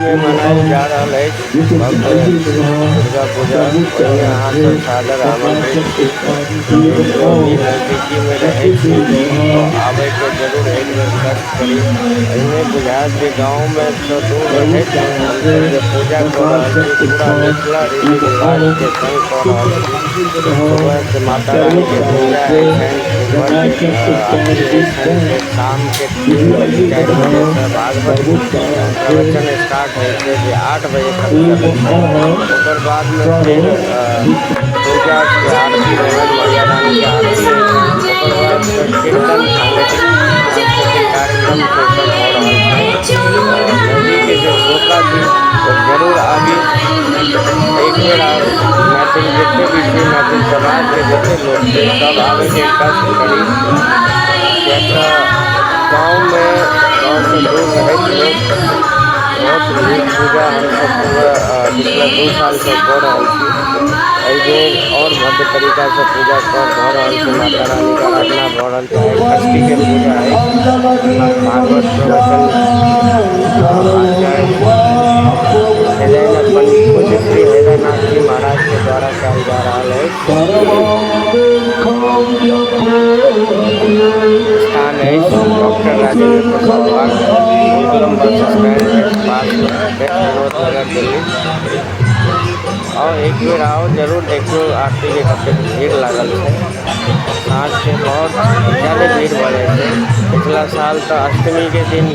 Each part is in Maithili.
मे मनायल जा रहल अछि भव्य दुर्गा पूजा। ओहिमे अहाँ सब सादर आमंत्रित छी। जे केओ भी नजदीकी मे रहै छी तऽ आबे के जरूर एक बेर कष्ट करी। एहिमे बुझायत जे गाँव मे सँ दूर रहैत हमसब जे पूजा कऽ रहल छी, पूरा मिथिला रीति रिवाज के संग कऽ रहल छी। सुबह के माता रानी के पूजा होइ छनि, सुबह के आरती होइ छनि, फेर शाम के 3 बजे, 4 बजे से भागवत प्रवचन स्टार्ट होइ छै, जे 8 बजे तक चलै छै। ओकर बादमे फेर पूजाके आरती भेलनि, मैया रानीके आरती होइ छनि। ओकर बाद फेर कीर्तन, सांस्कृतिक कार्यक्रम से सब भऽ रहल छै। तऽ नजदीकके जे श्रोता छी, ओ जरूर आबी एक बेर। मैथिल जते भी छी, मैथिल समाजके जते लोक छै, सब आबैके कष्ट करी, किएक तऽ गाँवमे, गाँवसँ दूर रहैत लोक बहुत नीक पूजा हमसब पूरा पिछला 2 सालसँ कऽ रहल छी। एहिबेर आओर भव्य तरीकासँ पूजा भऽ रहल छै, माता रानीके आराधना भऽ रहल छै। आइ षष्ठीके पूजा अछि। भागवत प्रवचन आचार्य हृदयनाथ, पूज्य श्री हृदयनाथ जी महाराज के द्वारा कयल जा रहल अछि। स्थान अछि doctor Rajendra Prasad park, Gokulam bus stand के पास, विनोद नगर, दिल्ली। आउ, एक बेर आउ, जरूर देखियौ आरतीके कतेक भीड़ लागल छै। साँझके बहुत ज्यादे भीड़ भऽ जाइ छै। पिछला साल तऽ अष्टमीके दिन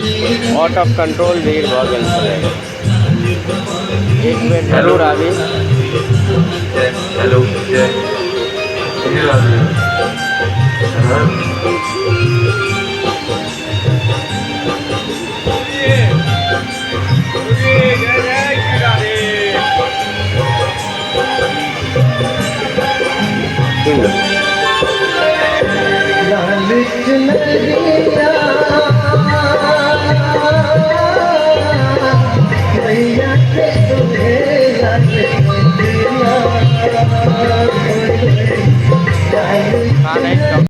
आउट ऑफ कंट्रोल भीड़ भऽ गेल छलै। एक बेर हेलो। जरूर आबी। जय, हेलो, जय श्री राधे। हाँ। स्थान अछि।